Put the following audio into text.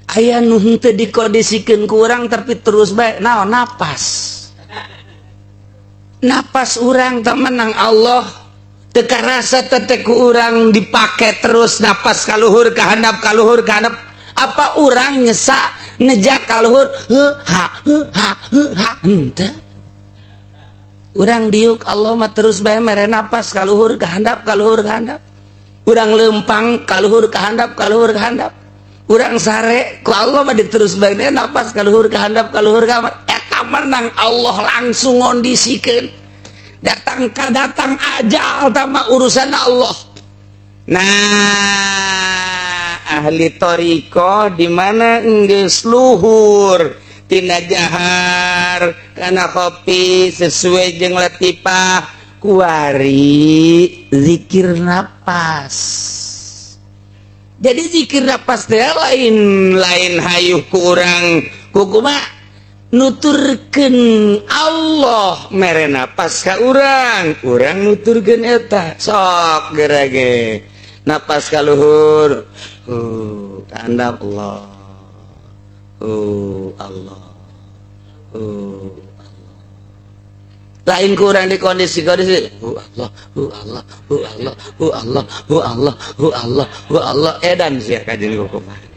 Aya nu henteu dikondisikeun ku urang, tapi terus bae. Naon? Napas. Napas urang teh menang Allah teu karasa teh ku urang dipake terus. Napas kaluhur ka handap, kaluhur ka handap. Apa urang nyesa nejak kaluhur, he ha he ha he ha? Henteu. Urang diuk, Allah mah terus bae mere napas kaluhur ka handap, kaluhur ka handap. Urang lempang, kaluhur ka handap, kaluhur ka handap. Urang sare, ku Allah mah diterus bae napas kaluhur ka handap, kaluhur ka handap. Eta menang Allah langsung ngondisikeun. Datang ka datang ajal tama urusan Allah. Nah, ahli thoriqoh di mana enggeus luhur tina jahar kana kopi sesuai jeung latifah kuari zikir napas. Jadi zikir napas teh lain lain hayuh ku urang kukuma nuturkeun Allah mere napas ka urang, urang nuturkeun eta. Sok gerage napas ka luhur, ka handap, Allah, Allah, Allah. Lain kurang di kondisi-kondisi Allah, Allah, Allah, Allah, Allah, Allah, Allah, Allah, edan sia kajeun kumaha.